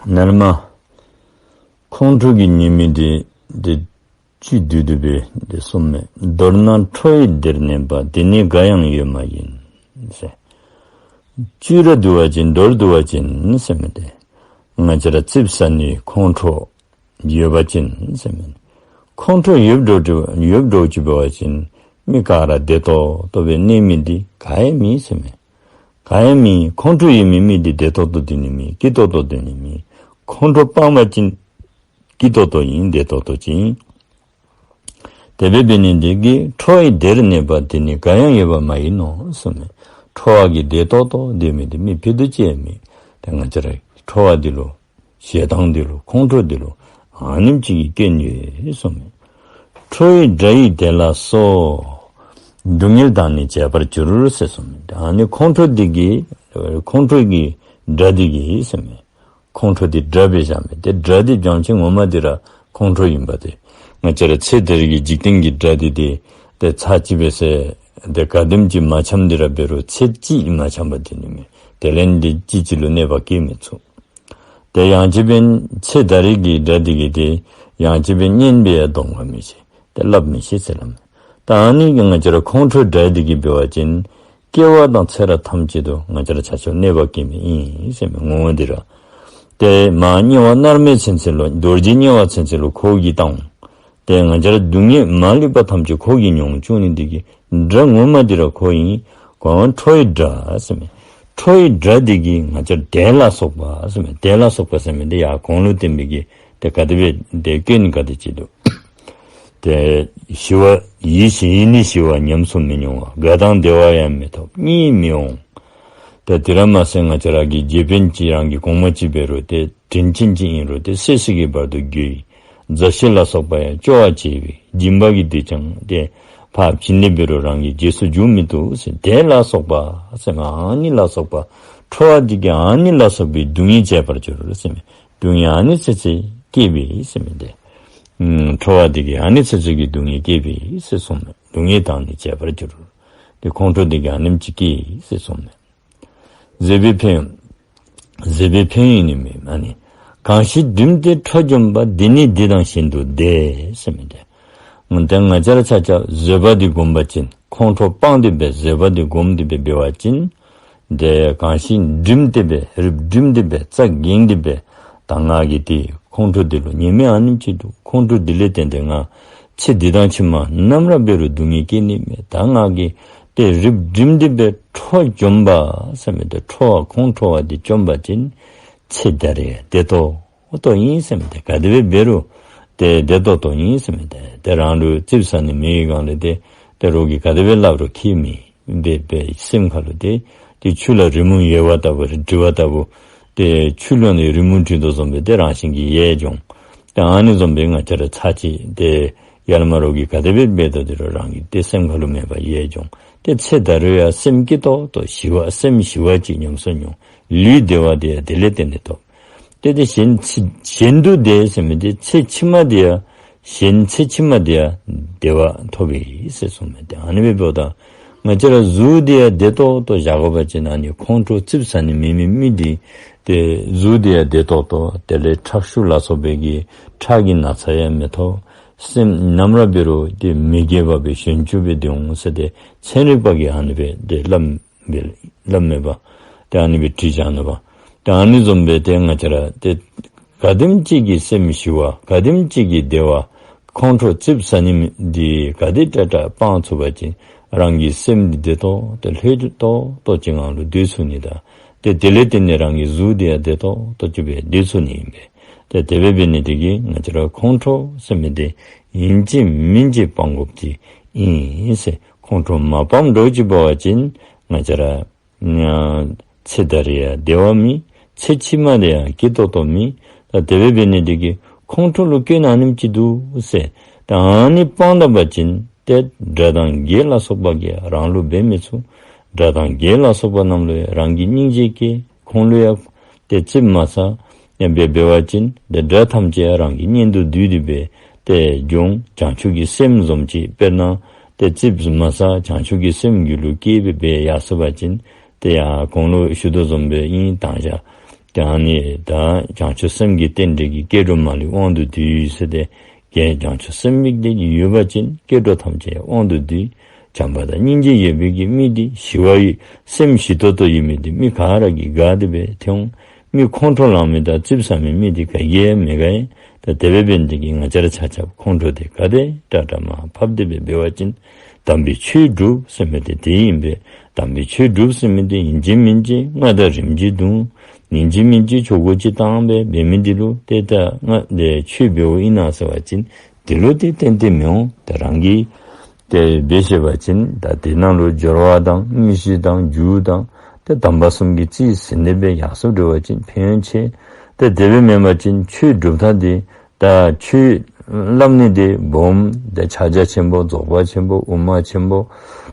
ནཱ་ལས་མར་ཁོང་ཁྲོ་གི་ཉེས་དམིགས་འདི་ཏེ་བཅུད་བསྡུ་བསྡུ་སྦེ་ཏེ་གསུངས་མས། མདོར་ན་ཁྲོ་བའི་སྡེར་གནས་པ། དེ་ནི་འགའ་ཡང་ཡོད་མ་ཡིན་ཟེར། བཅུད་ར་བསྡུ་བ་ཅིན་མདོར་བསྡུ་བ་ཅིན་ཟེར་མི་འདི་ང་བཅས་ར་རྩིགཔ་ཟ་ནི་ཁོང་ཁྲོ་ཡོད་པ་ཅིན་ཟེར་མི་ཁོང་ཁྲོ་ཡོདཔ་འདྲཝ་ཅིག་ཡོདཔ་འདྲཝ་ཅིག་འབད་བ་ཅིན་མི་ག་ར་བདེ་ཏོག་ཏོ་སྦེ་གནས་མི་འདི་ག་ཡང་མེད་ཟེར་མས། ག་ཡང་མེད། ཁོང་ཁྲོ་ཡོད་མི་མི་འདི་བདེ་ཏོག་ཏོ་སྡོད་ནི་མེད། སྐྱིད་ཏོག་ཏོ་སྡོད་ནི་མེད། ཁོང་ཁྲོ་སྤངས་པ་ཅིན་སྐྱིད་ཏོག་ཏོ་ཨིན། བདེ་ཏོག་ཏོ་ཅིག་ཨིན། དེ་སྦེ་འབད་ནི་འདི་གིས་ཁྲོ་བའི་སྡེར་གནས་པ། དེ་ནི་འགའ་ཡང་ཡོད་པ་མ་ཡིན་ནོ་གསུངས་མས། ཁྲོ་བ་གིས་བདེ་ཏོག་ཏོ་སྡོད་མི་འདི་མི་ཕུད་རྡོག་གཅིག་ཡང་མེད། ཏེ་ང་བཅས་ར་ཁྲོ་བ་འདི་ལུ་ཞེ་སྡང་འདི་ལུ་ཁོང་ཁྲོ་འདི་ལུ་ཨ་ནེམ་ཅིག་གི་སྐྱོན་ཡོད་གསུངས་མས། ཁྲོ་བའི་དགྲ་ཡི་དེ་ལ་སོགས། སྡུག་བསྔལ་དང་ནི་བཅས་པར་འགྱུར་ཟེར་གསུངས་མས། ཨ་ནི་ཁོང་ཁྲོ་འདི་གིས་ཁོང་ཁྲོ་གི་དགྲ་འདི་གིས་ཟེར་མས། ཁོང་ཁྲོ་འདི་དགྲ་སྦེ་བཞག་མི་འདི་དགྲ་འདི་བྱང་ཆུབ་ངོ་མ་འདི་ར་ཁོང་ཁྲོ་ཨིན་པ་འདི། ང་བཅས་ར་ཚེ་འདི་ར་གི་འཇིག་རྟེན་གྱི་དགྲ་འདི་འདི་ཏེ་ཚར་གཅིག་སྦེ་ཟེར་ཏེ་ག་དེམ་ཅིག་མ་འཆམ་འདི་ར་འབད་རུང་ཚེ་གཅིག་མ་འཆམ་པ་འདི་ནི་མེད། དེ་ལས་འདི་གཅིག་གཅིག་ལུ་གནོད་པ་བཀལ་མི་ཚུགས། ཏེ་ཡང་ཅིན་འབདན་ཚེ་ད་རེས་ཀྱི་དགྲ་འདི་གིས་ཏེ་ཡང་ཅིན་འབདན་གཉེན་སྦེ་ཡང་སྡོམ་ག་མི་ཤེས། ཏེ་སླབ་མི་ཤེས་ཟེར་སླབ་མས། ད་ཨ་ནི་གིས་ང་བཅས་ར་ཁོང་ཁྲོ་དགྲ་འདི་གིས་འབད་བ་ཅིན་སྐྱེ་བ་དང་ཚེ་རབས་ཐམས་ཅད་དུ་ང་བཅས་ར་ཆ་ཁྱབ་གནོད་པ་བཀལ་མི་ཨིན་ཟེར་མས་ངོ་བོ་འདི་ར། ཏེ་མར་དམྱལ་བ་མནར་མེད་ཚུན་ཚོད་ལུ་རྡོ་རྗེ་དམྱལ་བ་ཚུན་ཚོད་ལུ་ཁོ་གིས་བཏང་། ཏེ་ང་བཅས་ར་སྡུག་བསྔལ་མ་ལུས་པ་ཐམས་ཅད་ཁོ་གིས་མྱོང་བཅུག་ནི་འདི་གིས་དགྲ་ངོ་མ་འདི་ར་ཁོ་ཨིན། ཁོ་ཁྲོ་བའི་དགྲ་ཟེར་མས། ཁྲོ་བའི་དགྲ་འདི་གིས་ང་བཅས་དེ་ལ་སོགས་པ་ཟེར་མས། དེ་ལ་སོགས་པ་ཟེར་མི་འདི་ཡར་གོང་ལུ་བསྟན་པའི་གི་ཏེ་ག་དེ་སྦེ་ཏེ་སྐྱོན་ག་དེ་ཅིག་འདུག། ཏེ་ཞི་བ་ཡིད་ཡིད་ནི་ཞི་བ་ཉམས་སུ་མི་མྱོང་བ། དགའ་དང་བདེ་བ་ཡང་མི་ཐོབ་གཉིད་མི་འོང་། ཏེ་དེ་ར་མ་ཟད་ང་བཅས་ར་གི་རྗེ་དཔོན་ཅིག་རང་གི་གོང་མ་ཅིག་འབད་རུང་ཏེ་དྲིན་ཅན་ཅིག་ཨིན་རུང་ཏེ་སད་སེད་ཀྱི་བར་དུ་འགྱོ་ཡི། མཛའ་བཤེས་ལ་སོགས་པ་ཡང་སྐྱོ་བ་བྱེད་པས། སྦྱིན་པ་གི་དུས་ཀྱང་ཏེ་ཕར་བྱིན་ནི་འབད་རུང་རང་གི་རྗེས་སུ་འཇུག་མི་བཏུབ་ཟེར། དེ་ལ་སོགས་པ་ཟེར་མ་ཨ་ནི་ལ་སོགས་པ་ཁྲོ་བ་འདི་གིས་ཨ་ནི་ལ་སོགས་པའི་སྡུག་བསྔལ་བྱེད་པར་འགྱུར་ཟེར་མས། སྡུག་བསྔལ་ཨ་ནི་ཚུན་ཚོད་སྐྱེད་པས་ཟེར་མི་འདི། ཨུམ་ཁྲོ་བ་འདི་གིས་ཨ་ནི་ཚུན་ཚོད་ཀྱི་སྡུག་བསྔལ་སྐྱེད་པས་ཟེར་གསུངས་མས། སྡུག་བསྔལ་དང་ནི་བཅས་པར་འགྱུར། ཏེ་ཁོང་ཁྲོ་འདི་གིས་ཨ་ནེམ་ཅིག་སྐྱེད་ཟེར་གསུངས་མས། བཟོད་པའི་ཕན་ཡོན། བཟོད་པའི་ཕན་ཡོན་ནི་མེད་མ་ནི། གང་ཞིག་བསྒྲིམས་ཏེ་ཁྲོ་འཇོམས་པ། དེ་ནི་འདི་དང་གཞན་དུ་བདེ་ཟེར་མི་འདི། ཏེ་ང་བཅས་ར་ཆ་ཁྱབ་བཟོད་པ་འདི་བསྒོམ་པ་ཅིན་ཁོང་ཁྲོ་སྤངས་ཏེ་སྦེ་བཟོད་པ་འདི་བསྒོམ་སྟེ་སྦེ་འབད་བ་ཅིན། ཏེ་གང་ཞིག་བསྒྲིམས་ཏེ་སྦེ་རིགཔ་བསྒྲིམས་ཏེ་སྦེ་རྩ་འགེངས་ཏེ་སྦེ་ད་ང་གིས་ཏེ་ཁོང་ཁྲོ་འདི་ལུ་ཉེས་དམིགས་ཨ་ནེམ་ཅིག་འདུག། ཁོང་ཁྲོ་འདི་ལས་བརྟེན་ཏེ་ང་ཚེ་འདི་དང་ཕྱི་མ་ནམ་ར་འབད་རུང་སྡུག་བསྔལ་སྐྱེ་ནི་མེད། ད་ང་གིས་ཏེ་རིགཔ་བསྒྲིམས་ཏེ་སྦེ་ཁྲོ་འཇོམས་པ་ཟེར་མི་འདི་ཁྲོ་བ་ཁོང་ཁྲོ་བ་འདི་འཇོམས་པ་ཅིན་ཚེ་ད་རེས་བདེ་ཏོག་ཏོ་ཨིན་ཟེར་མི་འདི། ག་དེ་སྦེ་འབད་རུང་ཏེ་བདེ་ཏོག་ཏོ་ཨིན་ཟེར་མི་འདི། ཏེ་རང་ལུ་རྩིགཔ་ཟ་ནི་མེད་པའི་སྒང་ལས་ཏེ་ཏེ་རོགས་ཀྱིས་ག་དེ་སྦེ་སླབ་རུང་ཁྱད་མེད་པའི་སེམས་ཁ་ལུ་ཏེ་ཏེ་ཆུ་ལ་རི་མོ་ཡལ་བ་ལྟ་བུ་འབྲི་བ་ལྟ་བུ་ཏེ་ཆུ་ལུ་ནི་རི་མོ་འབྲི་དོ་བཟུམ་སྦེ་ཏེ་རང་བཞིན་གྱིས་ཡལ་འགྱོ་འོང་། ཏེ་ཨ་ནི་བཟུམ་སྦེ་ང་བཅས་ར་ཚར་གཅིག་ཏེ་ཡར་ལས་མར་རོགས་ཀྱིས་ག་དེ་སྦེ་འབད་དོ་དེ་རུང་རང་གི་ཏེ་སེམས་ཁ་ལུ་མེད་པར་ཡལ་འགྱོ་འོང་། ཏེ་ཚེ་ད་རེས་ཡང་སེམས་སྐྱིད་ཏོག་ཏོ་ཞི་བ་སེམས་ཞི་བ་ཅིག་ཉམས་སུ་མྱོང་། ལུས་བདེ་བ་དེ་ཡང་དེ་ལས་བརྟེན་ཏེ་ཐོབ། ཏེ་དེ་གཞན་གཞན་དུ་བདེ་ཟེར་མི་འདི་ཚེ་ཕྱི་མ་དེ་ཡང་གཞན་ཚེ་ཕྱི་མ་དེ་ཡང་བདེ་བ་ཐོབ་པས་ཟེར་གསུངས་མི་འདི། ཨ་ནི་འབདཝ་ད་ང་བཅས་ར་གཟུགས་དེ་ཡང་བདེ་ཏོག་ཏོ་བཞག་དགོ་པ་ཅིན་ཨ་ནི་ཁོང་ཁྲོ་རྩིགཔ་ཟ་ནི་མེད་མི་མི་འདི་ཏེ་གཟུགས་དེ་ཡང་བདེ་ཏོག་ཏོ་དེ་ལས་ཁྲག་ཤུགས་ལ་སོགས་པའི་གི་ཁྲག་གི་ན་ཚ་ཡང་མི་ཐོབ། སེམས་ནམ་ར་འབད་རུང་ཏེ་མི་དགེ་བ་སྦེ་གཞོན་སྐྱུག་སྦེ་སྡོད་འོང་ཟེར་ཏེ་ཚན་རིག་པ་གིས་ཨ་ནི་སྦེ་ཏེ་སླབ་སྦེ་སླབ་མས་པ། ཏེ་ཨ་ནི་སྦེ་བྲིས་བཞག་ནུག་པ། ཏེ་ཨ་ནི་བཟུམ་སྦེ་ཏེ་ང་བཅས་ར་ཏེ་ག་དེམ་ཅིག་གིས་སེམས་ཞི་བ་ག་དེམ་ཅིག་གིས་བདེ་བ་ཁོང་ཁྲོ་རྩིགཔ་ཟ་ནི་འདི་ག་དེ་དྲག་དྲག་སྤང་ཚུགས་པ་ཅིན་རང་གི་སེམས་འདི་བདེ་ཏོག་ཏོ་ལྷོད་ཏོག་ཏོ་ཅིག་ངང་ལུ་སྡོད་ཚུགས་ནི་དང་ ཏེ་དེ་ལས་བརྟེན་ནས་རང་གི་གཟུགས་འདི་ཡང་བདེ་ཏོག་ཏོ་ཅིག་སྦེ་སྡོད་ཚུགས་ནི་ཨིན་པས། ཏེ་དེ་སྦེ་འབད་ནི་དེ་གིས་ང་བཅས་ར་ཁོང་ཁྲོ་ཟེར་མི་འདི་ཨིན་ཅི་མིན་ཅི་སྤང་དགོཔ་ཅིག་ཨིན་ཟེར། ཁོང་ཁྲོ་མ་སྤངམ་འདྲཝ་ཅིག་འབད་བ་ཅིན་ང་བཅས་ར་ཨ་ཚེ་ད་རེས་ཡང་བདེ་བ་མེད། ཚེ་ཕྱི་མ་འདི་ཡང་སྐྱིད་ཏོག་ཏོ་མེད། ད་དེ་སྦེ་འབད་ནི་དེ་གིས་ཁོང་ཁྲོ་ལུ་སྐྱོན་ཨ་ནེམ་ཅིག་འདུག་ཟེར། ད་ཨ་ནི་སྤང་ད་པ་ཅིན་ཏེ་དགྲ་དང་བགེགས་ལ་སོགས་པ་གིས་རང་ལུ་འབད་མི་ཚུགས། དགྲ་དང་བགེགས་ལ་སོགས་པ་རྣམས་ལུ་ཡང་རང་གིས་སྙིང་རྗེ་སྐྱེ། ཁོང་ལུ་ཡང་ཏེ་ཙིགཔ་མ་ཟ་ཡང་འབད་འབད་བ་ཅིན་ཏེ་དགྲ་ཐམས་ཅད་རང་གི་གཉེན་དུ་བསྡུས་ཏེ་སྦེ་ཏེ་འགྱོ་འོང་། བྱང་ཆུབ་ཀྱི་སེམས་བཟུམ་ཅིག་དཔེར་ན་ཏེ་ཙིགཔ་མ་ཟ་བྱང་ཆུབ་ཀྱི་སེམས་རྒྱུད་ལུ་སྐྱེས་སྦེ་འབད་ཡར་སོ་བ་ཅིན་ཏེ་ཡར་གོང་ལུ་ཞུ་དོ་བཟུམ་སྦེ་ཨིན། དང་ཞག་ཏེ་ཨ་ནི་ད་བྱང་ཆུབ་སེམས་ཀྱི་རྟེན་འབྲེལ་གྱི་སྐྱེ་འགྲོ་མ་ལུས་དབང་དུ་བསྡུས་ཟེར་ཏེ། གལ་བྱང་ཆུབ་སེམས་དམིགས་གཏད་ཀྱི་ཡོད་པ་ཅིན་སྐྱེ་འགྲོ་ཐམས་ཅད་དབང་དུ་བསྡུས། བྱམས་པ་དང་སྙིང་རྗེ་ཡོད་པའི་གི་མི་འདི་ཞི་བ་ཡི་སེམས་ཞི་ཏོག་ཏོ་ཡོད་མི་འདི་མི་ག་ར་གིས་དགའ་སྟེ་སྦེ་ཐོན་འོང་། མི་ཁོང་ཁྲོ་ལང་མི་དང་ཙིགཔ་ཟ་མི་མི་འདི་ག་གིས་ཡང་མི་དགའ་ཡི། ད་དེ་སྦེ་འབད་ནི་དེ་གིས་ང་བཅས་ར་ཆ་ཁྱབ་ཁོང་ཁྲོ་འདི་ག་དེ་དྲག་དྲག་མར་ཕབ་སྟེ་སྦེ་འབད་བ་ཅིན་དམ་པའི་ཆོས་སྒྲུབ་ཟེར་མི་འདི་དེ་ཨིན་པས། དམ་པའི་ཆོས་སྒྲུབ་ཟེར་མི་འདི་ཨིན་ཅི་མིན་ཅི་རྔ་དང་རིམ་གྱིས་བརྡུང་། ཨིན་ཅི་མིན་ཅི་ཆོ་ག་ཅིག་བཏང་སྦེ་འབད་མི་འདི་ལུ་ཏེ་ད་རྔ་འདི་ཆོས་འབདཝ་ཨིན་ན་ཟེར་བ་ཅིན་དེ་ལུ་ཏེ་ཏན་ཏན་མི་འོང་། ད་རང་གིས་ཏེ་འབད་ཤེས་པ་ཅིན་ད་དེ་ནང་ལུ་སྦྱོར་བ་དང་དངོས་གཞི་དང་རྒྱུ་དང་ཏེ་དམ་པ་གསུམ་གྱིས་རྩིས་ཟིན་ཏེ་སྦེ་ཡར་སོ་འགྱོ་བ་ཅིན་ཕན་ཡོན་ཆེ། ཏེ་དེ་སྦེ་མེན་པ་ཅིན་ཆོས་སྒྲུབ་ཐངས་འདི་ད་ཆོས་སླབ་ནི་འདི་སྦོམ་ཏེ་ཕྱག་རྒྱ་ཆེན་པོ་རྫོགས་པ་ཆེན་པོ་དབུ་མ་ཆེན་པོ་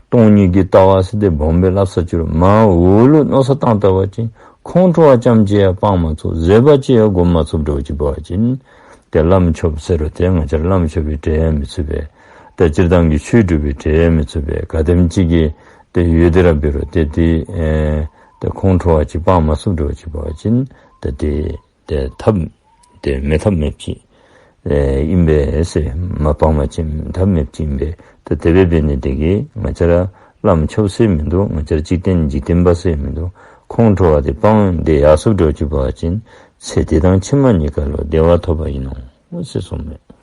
སྟོང་ཉིད་ཀྱི་ལྟ་བ་ཟེར་ཏེ་སྦོམ་སྦེ་སླབ་ས་ཅིག་རུང་མར་འོག་ལུ་མནོ་བསམ་བཏང་ལྟ་བ་ཅིན་ཁོང་ཁྲོ་བ་ཙམ་ཅིག་ཡང་སྤང་མ་ཚུགས། བཟོད་པ་ཅིག་ཡང་སྒོམ་མ་ཚུགསཔ་འདྲཝ་ཅིག་འབད་བ་ཅིན་ཏེ་བླམ་ཆོསཔ་ཟེར་རུང་ཏེ་ང་བཅས་ར་བླམ་ཆོསཔ་སྦེ་འབྲེལ་ཡང་མི་ཚུགས་པས། ཏེ་སྤྱིར་བཏང་གི་ཆོས་སྒྲུབ་པའི་འབྲེལ་ཡང་མི་ཚུགས་པས། ག་དེམ་ཅིག་གིས་ཏེ་ཡོད་དེ་ར་འབད་རུང་ཏེ་དེ་ཨེ་ཏེ་ཁོང་ཁྲོ་བ་ཅིག་སྤང་མ་ཚུགསཔ་འདྲཝ་ཅིག་འབད་བ་ཅིན་ཏེ་དེ་ཏེ་ཐབས་ཏེ་མེད་ཐབས་མེདཔ་ཅིག་ཨིན་པས་ཟེར། མ་སྤང་པ་ཅིན་ཐབས་མེདཔ་ཅིག་ཨིན་པས། ཏེ་དེ་སྦེ་འབད་ནི་དེ་གིས་ང་བཅས་ར་བླམ་ཆོསཔ་ཟེར་མིན་འདུག། ང་བཅས་ར་འཇིག་རྟེན་འཇིག་རྟེན་པ་ཟེར་མིན་འདུག། ཁོང་ཁྲོ་བ་དེ་སྤངས་ཏེ་ཡར་སོཔ་འདྲཝ་ཅིག་འབད་བ་ཅིན་ཚེ་འདི་དང་ཕྱི་མ་གཉིས་ཀ་ལུ་བདེ་བ་ཐོབ་པ་ཨིན་ནོ་ཟེར་གསུངས་མས།